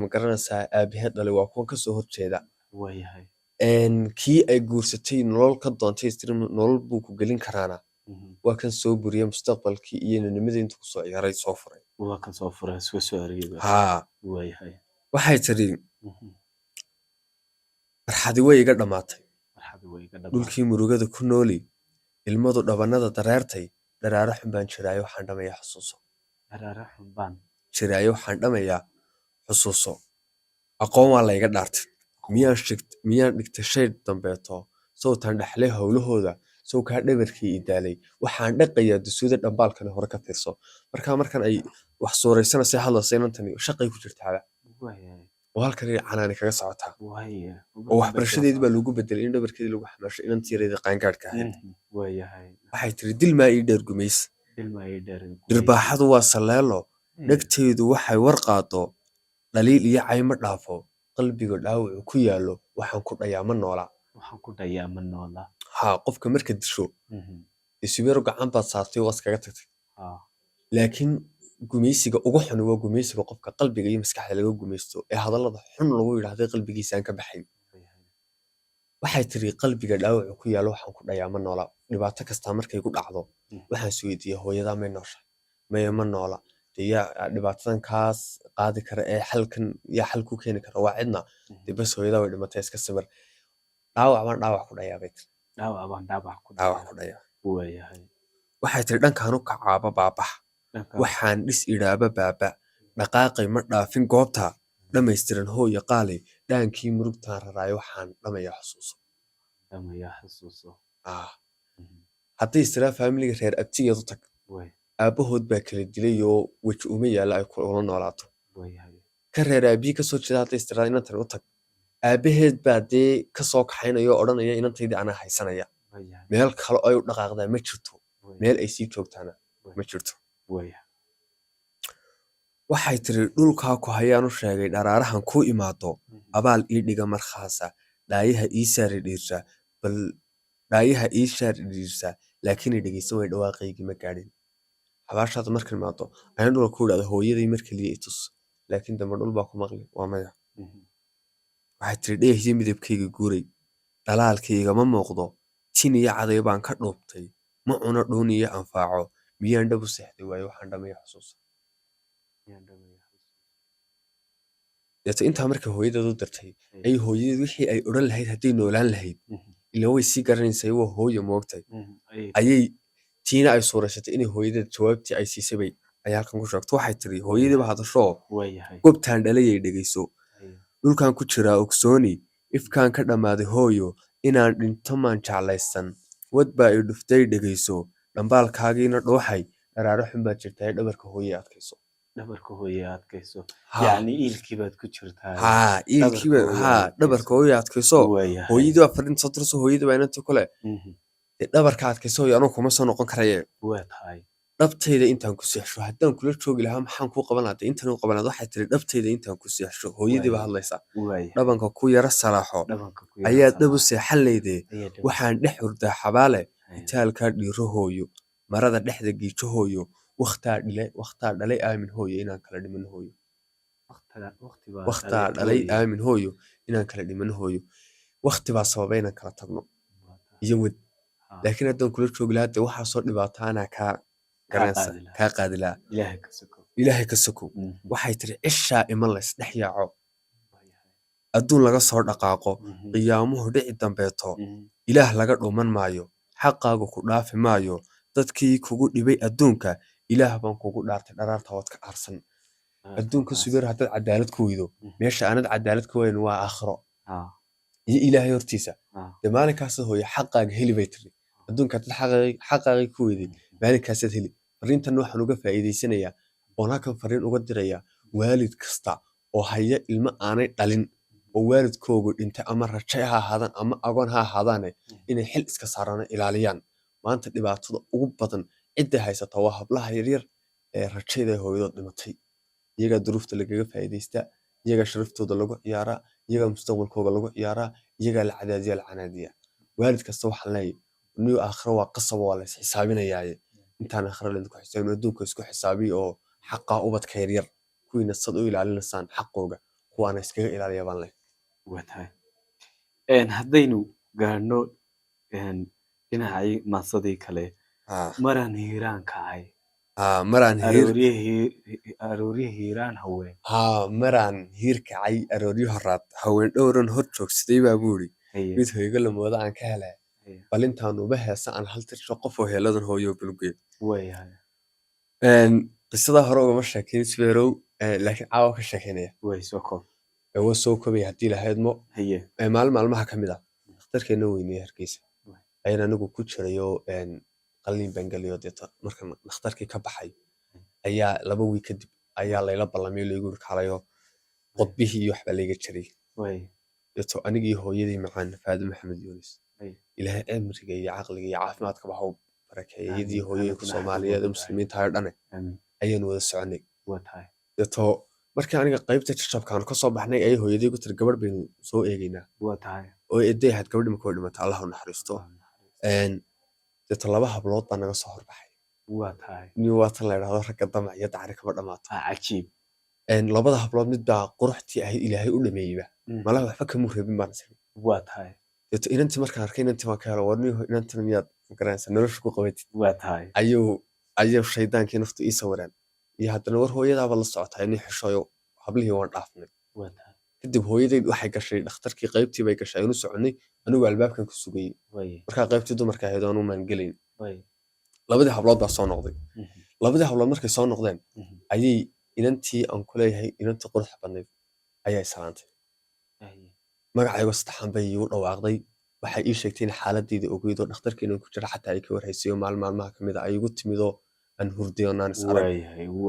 Magaranaysaa, aabaheed dhalay waa kuwan kasoo horjeeda. Waayahay. Kii ay guursatay, nolol ka doontay, istiri nolol buu ku gelin karaana, waa kan soo buriyay mustaqbalkii iyo ninimadii intuu kusoo ciyaaray, soo furay. Waa kan soo furay, isku soo ergey. Haa. Waayahay. Waxay tiri, "Farxadi way iga dhammaatay." Farxadi way iga dhammaatay. "Dhulkii murugada ku nooli, ilmadu dhabanada dareertay. Dharaaro xun baan jiraayo, waxaan dhamayaa xusuuso." Dharaaro xun baan jiraayo, waxaan dhamayaa xusuuso. "Aqoon waa layga dhaartay. Miyaan dhigtay shay dambeeto? Sawtaan dhexlay howlahooda, sow kaa dhabarkii i daalay. Waxaan dhaqayaa dusuuda dhambaalkani, hore ka fiirso." Marka markan ay wax suuraysanaysa, hadlaysa inantani, shaqay ku jirtaaba oo halkan canaani kaga socotaa oo waxbarashadeedii baa loogu bedelay in dhabarkeedii lagu xamaasho inantii yareedii qaangaadhka ahayd. Waxay tiri, "Dil maa ii dheer gumays." Dilmaa ii dheer. "Dhirbaaxadu waa saleelo. Dhegtaydu waxay war qaado, dhaliil iyo cay ma dhaafo. Qalbiga dhaawacu ku yaallo, waxaan ku dhayaa ma noola." Waxaan ku dhayaa ma noola. Haa, qofka marka disho, isubeero gacan baad saartay, waa iskaga tagtay. Laakiin gumaysiga ugu xun waa gumaysiga qofka qalbiga iyo maskaxda laga gumaysto, ee hadallada xun lagu yidhaahday, qalbigiisa aan ka baxayn. Waxay tiri, "Qalbiga dhaawacu ku yaallo, waxaan ku dhayaa ma noola. Dhibaato kastaa markay ku dhacdo, waxaan isweydiiyey, hooyadaa may nooshahay? Maya, ma noola. Dee yaa dhibaatadan kaas qaadi kara ee xalkan yaa xal ku keeni kara? Waa cidna. Dee bas, hooyadaa way dhimatay, iska samir. Dhaawac baan dhaawac ku dhayaa," bay tiri. Dhaawac baan dhaawac ku dhaawac dhayaa. Ku dhayaa. Waxay tiri, "Dhankaan u kacaaba baabax. Waxaan dhis idhaaba baaba. Dhaqaaqay ma dhaafin goobta. Dhammaystiran hooyo qaali. Dhaankii murugtaan raraayo, waxaan dhamayaa xusuuso." Dhamayaa xusuuso. Ah. Hadday istiraa faamiliga reer abtigeed u tag, aabbahood baa kala dilay oo weji uma yaalla ay kula noolaato. Ka reer aabihii kasoo jeeda hadday istiraa inantan u tag, aabaheed baa dee kasoo kaxaynaya oo odhanaya, inantaydii anaa haysanaya. Meel kale ay u dhaqaaqdaa ma jirto, meel ay sii joogtaana ma jirto. Waxay tiri, "Dhulkaa ku hayaan u sheegay dharaarahan kuu imaado. Abaal ii dhiga markhaasa, dhaayaha ii saari dhiirsa, bal dhaayaha ii saari dhiirsa, laakiin i dhegeysan way, dhawaaqaygii ma gaadhin. Xabaashaada markan imaado ayaan dhulka ku idhahda, hooyaday mar keliya i tus, laakiin dambe dhul baa ku maqli, waa maya." Waxay tiri, "Dheehii midabkayga guuray, dhalaalkaygama muuqdo. Tin iyo caday baan ka dhuubtay, ma cuno dhuun iyo anfaaco. Miyaan dhab u seexday waayo, waxaan dhamaya xusuusa." Miyaan dhamaya xusuusa. Deeto intaa markay hooyadeed u dirtay, ay hooyadeed wixii ay odhan lahayd hadday noolaan lahayd, ilaan way sii garanaysay, waa hooyo, moogtay, ayay tiina ay suuraysatay inay hooyadeed jawaabtii ay siisay bay ay halkan ku sheegto. Waxay tiri, hooyadiiba hadashoo, "Gobtaan dhalayay dhegeyso. Dhulkan ku jiraa ogsooni, ifkaan ka dhammaaday hooyo, inaan dhinto maan jeclaysan. Wad baa i dhuftay, dhegeyso. Dhambaalkaagiina dhuuxay. Dharaaro xun baad jirtaa, dhabarka hooye adkayso." Dhabarka hooye adkayso. Haa. Yacni iilkii baad ku jirtaa. Haa, iilkiiba. Dhabarka hooye haa. adkayso. Dhabarka hooye adkayso. Hooyadii baa fariin soo dirayso, hooyadii baa inanta kule, "Dee dhabarka adkayso hooyo, anugu kuma soo noqon karaye." Waa tahay. "Dhabtayda intaan ku seexsho, haddaan kula joogi lahaa, maxaan kuu qaban lahaa? Dee intan u qaban lahaa." Waxay tiri, "Dhabtayda intaan ku seexsho," hooyadii baa hadlaysa, "dhabanka ku yara salaaxo, Dhabanka ku yara ayaa dhab u salaaxo. seexan leydee. Ayaa dhab u Waxaan dhex hurdaa xabaale. Itaalkaa dhiiro hooyo, marada dhexda giijo hooyo. Wakhtaa dhile, wakhtaa dhalay, aamin hooyo inaan kala dhimano hooyo." Waqti baa "Wakhtaa dhalay dhalay, hooyo. aamin hooyo inaan kala dhimano hooyo. Wakhti baa sababay inaan kala tagno Waa tahay. iyo wad. Laakiin haddaan kula joogi lahaa, dee waxaasoo dhibaato anaa kaa Kaa garanaysa, qaadi lahaa. kaa qaadi lahaa. Ilaahay ka soko. Ilaahay ka sokow." Waxay tiri, "Cishaa iman lays dhex yaaco, adduun laga soo dhaqaaqo, qiyaamuhu dhici dambeeto. Ilaah laga dhuman maayo, xaqaagu ku dhaafi maayo. Dadkii kugu dhibay adduunka, Ilaah baan kugu dhaartay, dharaarta waad ka aarsan." Adduunka, subeer, haddaad cadaalad ku weydo, meesha aanad cadaalad ka weynin waa aakhiro iyo Ilaahay hortiisa. Dee maalinkaasad hooyo xaqaaga heli, bay tiri. Adduunka haddaad xaqaagii ku weyday, maalinkaasaad heli. Fariintan waxaan uga faa'iidaysanayaa oon halkan fariin uga dirayaa waalid kasta oo haya ilmo aanay dhalin oo waalidkoogu dhintay, ama rajay ha ahaadaan ama agoon ha ahaadaane, inay xil iska saaraan oo ilaaliyaan. Maanta dhibaatada ugu badan cidday haysata waa hablaha yaryar ee rajayda hooyadood dhimatay. Iyagaa duruufta lagaga faa'iidaystaa, iyagaa sharaftooda lagu ciyaaraa, iyagaa mustaqbalkooga lagu ciyaaraa, iyagaa la cadaadiyaa, la canaadiyaa. Waalid kasta waxaan leeyahay, niyo, aakhiro waa qasab, waa la is xisaabinayaaye. Intaan aakhiro laydinku xisaabin, adduunka isku xisaabiya oo xaqaa ubadka yaryar kuwiina sad u ilaalinaysaan xaqooga. Kuwaana iskaga ilaaliya baan leh. Waa tahay. Haddaynu gaadhno dhinacii maasadii kale, maraan hiiraan kacay, Maraan hiir arooryo hiiraan haween. Haa, maraan hiir kacay arooryo horaad, haween dhowran hor joogsaday baa buu yidhi, mid hoyga lamooda aan ka helay, bal intaan uba heesa aan hal tirsho qof oo heeladan hooyo bulgeed. Waayahay. Qisada hore ugama sheekeyn Sberow, laakiin caawa ka sheekeynaya. Way soo koob. Waa soo koobaya haddii lahaydmo. Maalin maalmaha ka mid ah dhakhtarkeena weyneye Hargeysa ayaan anigu ku jirayoo qalliin baan galayo. Deeta markan dhakhtarkii ka baxay ayaa 2 wiig kadib ayaa layla ballamay, laygu yiri kaalayo, qodbihii iyo waxbaa layga jaray. Deeto anigii hooyadii macaan Faado Maxamed Yunis, Ilaahay cimriga iyo caqliga iyo caafimaadkaba ha u barakeeyo, iyadii Amiin. hooyooyinka Anaguna Soomaaliyeed ee xagga muslimiinta oo dhane, Amiin. ayaan wada soconay. Waa tahay. Deeto markii aniga qaybta jajabkaan ka soo baxnay ayay hooyadii ku tiri, "Gabadh baynu soo eegaynaa." Waa tahay. Oo eeday ahayd gabadhi markii way dhimatay, Allah u naxariisto. Allah naxariisto. Deeto laba hablood baa naga soo horbaxay. Waa tahay. Nin waa tan la yidhaahdo ragga damac iyo dacri kama dhamaato. Cajiib. Labada hablood mid baa quruxtii ahayd Ilaahay u dhameeyeyba, malaha waxba kamuu reebin baan is iri. Waa tahay. Deeto inantii markaan arkay, inantii waan ka helo. War nin inantan miyaad magaranaysaa nolosha ku qabatid? Waa tahay. Ayuu shaydaankii naftu ii sawireen iyo haddana war hooyadaaba la socotaa inay xishooyo, hablihii waan dhaafnay. Waa tahay. Kadib hooyadeyd waxay gashay dhakhtarkii, qaybtii bay gashay aynu soconay, anigu albaabkan ku sugayey. Markaa qaybtii dumarka ahayd oonu maan gelayn. Labadii hablood baa soo noqday. Labadii hablood markay soo noqdeen ayay inantii aan ku leeyahay, inantii quruxda badnayd ayaa isalaantay. Magacaygo saddexan bay iigu dhawaaqday. Waxay ii sheegtay in xaaladeyda ogeyd oo dhakhtarka inaan ku jira xataa ay ka warhaysay, oo maalin maalmaha ka mid a ay igu timid oo aan hurday oo naan is arag. Waayahay, waay.